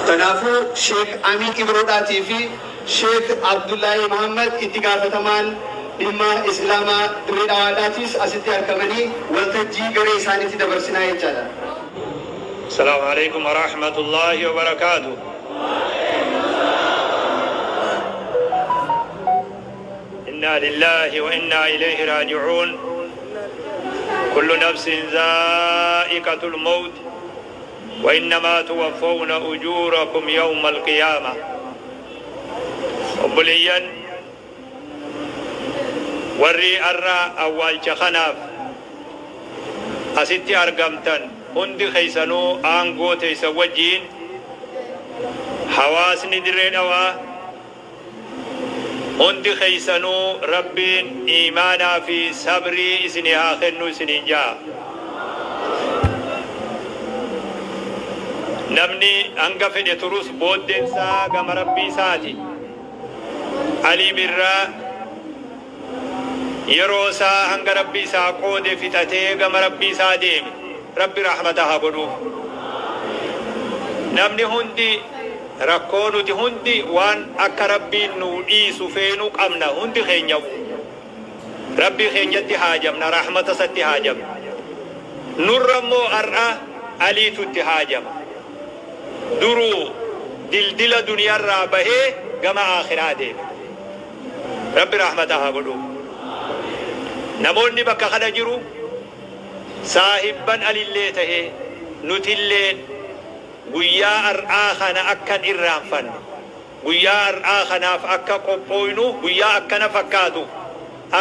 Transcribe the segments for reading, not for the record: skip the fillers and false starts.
Kanaafuu Sheek Amiin Ibroodhaatii fi Sheek Abdullaahii Muhammad itti gaafatamaan dhimma Islaamaa Dirree Dhawaadhaatiis asitti argamanii waltajjii garee isaaniitti dabarsinaa jechaadha. Assalaamu Aleykum Warahmatullaahi Wabarakaatuh. Innaa lillaahi wa innaa ilayhi raaji'uun. Kullu nafsin zaa'iqatul mawt wa innamaa tuwaffawna ujuurakum yawmal qiyaamah. Obboleeyyan warri arra awwaalcha kanaaf asitti argamtan hundi keessanuu aangoo teessan wajjiin hawaasni Dirree Dhawaa hundi keessanuu Rabbiin iimaanaa fi sabrii isinii haa kennu isiniin ja'a. Namni hanga fedhe turus booddeen isaa gama Rabbii isaati. Alii Birraa yeroo isaa hanga Rabbi isaa qoode fixatee gama Rabbii isaa deeme. Rabbi rahmata haa godhuuf. Namni hundi rakkoo nuti hundi waan akka Rabbiin nuu dhiisu feenu qabna hundi keenyawu. Rabbii keenyatti haajamna, rahmata isatti haajamna. Nurra immoo ar'a Aliitu itti haajama. Duruu dildila duniyarraa bahee gama aakhiraa deeme. Rabbi rahmata haa godhuuf. Namoonni bakka kana jiru saahibban Alillee tahee nutilleen guyyaa ar'aa kana akka hin irraanfanne, guyyaa ar'aa kanaaf akka qophooynu, guyyaa akkana fakkaatuuf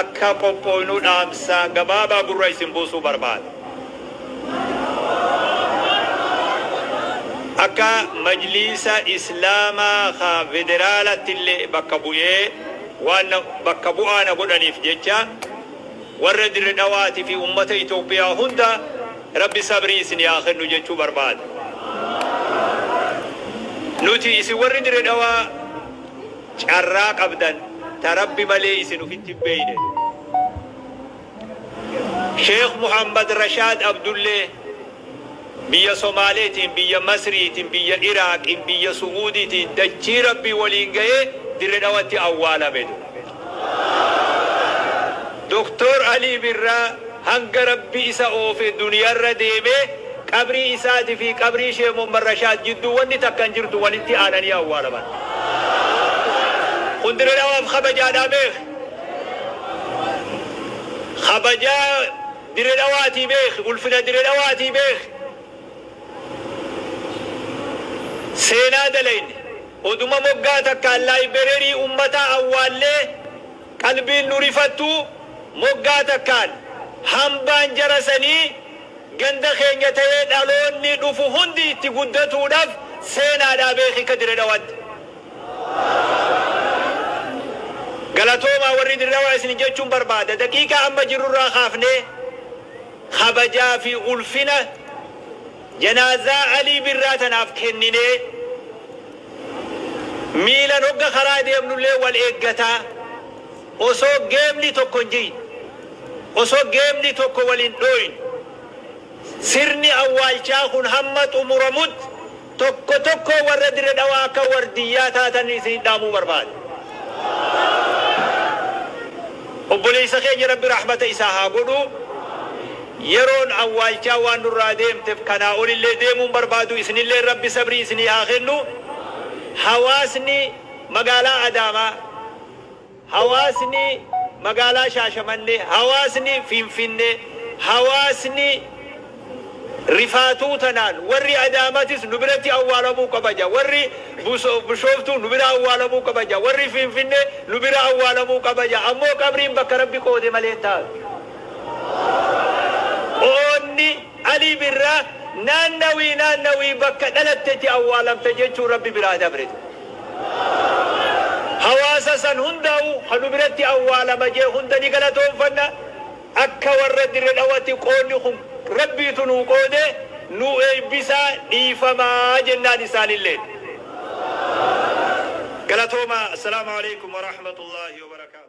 akka qophooynu dhaamsa gabaabaa gurra isin buusuu barbaada. Akka Majliisa Islaamaa ka Federaalattillee bakka bu'ee waan na bakka bu'aa na godhaniif jecha warra Dirre Dhawaatii fi ummata Itoophiyaa hunda Rabbi sabrii isinii haa kennu jechuu barbaada. Nuti isin warri Dirre Dhawaa carraa qabdan ta Rabbi malee isin ufitti hin beeyne. Sheekh Muhammad Rashaad Abdullee biyya Somaaleetiin, biyya Masriitiin, biyya Iraaqiin, biyya Su'uudiitiin dachii Rabbii waliin gahee Dirre Dhawatti awwaalame. Doktor Alii Birraa hanga Rabbi isa oofe duniyarra deemee qabrii isaati fi qabrii Sheekh Muhammad Rashaad jidduu wanni takka hin jirtu walitti aananii awwaalaman. Kun Dirre Dhawaaf kabajaadhaa beekh. Kabajaa Dire Dhawaatii beeki, ulfina Dire Dhawaatii beeki. Seenaa dalayne, oduma moggaa takkaan laayibererii ummataa awwaallee qalbiin nu rifattuu, moggaa takkaan hambaan jara sanii ganda keenya ta'ee dhaloonni dhufu hundi itti guddatuudhaf seenaadhaa beeki akka Dire Dhawaatti. Galatoomaa warri Dirre Dhawaa isin jechuun barbaada. Daqiiqaa amma jirrurraa kaafnee kabajaa fi ulfina janaazaa Alii Birraa tanaaf kenninee miilan hogga karaa deemnullee wal eeggataa osoo geemni tokko hin jiyne, osoo geemni tokko wal hin dhooyne sirni awwaalchaa kun hamma xumuramutti Tokko tokkoo warra Dirre Dhawaa akka wardiyyaa taatan isin dhaamuu barbaada. Obboleessa keenya Rabbi rahmata isaa haa godhu. Yeroon awwaalchaa waan nurraa deemtef kanaa olillee deemuu hin barbaadu. Isinilleen Rabbi sabrii isinii haa kennu. Hawaasni magaalaa Adaamaa, hawaasni magaalaa Shaashamannee, hawaasni Finfinnee, hawaasni rifaatuu tanaan warri Adaamatis nu biratti awwaalamuu qaba ja, warri Bishooftuu nu bira awwaalamuu qaba ja, warri Finfinnee nu bira awwaalamuu qaba ja, ammoo qabriin bakka Rabbi qoode malee hin taatu. Qoonni Alii Birraa naannawii naannawii bakka dhalatteti awwaalamta jechuun Rabbi biraa dabre. Hawaasa san hundaa'u ka nu biratti awwaalama jee hunda ni galatoomfanna. Akka warra Dirre Dhawatti qoonni kun Rabbiitu nuu qoode nuu eebbisaa dhiifamaa jennaan isaanilleen. Galatoomaa. Assalaamu Aleykum Warahmatullaahi Wabarakaatuh.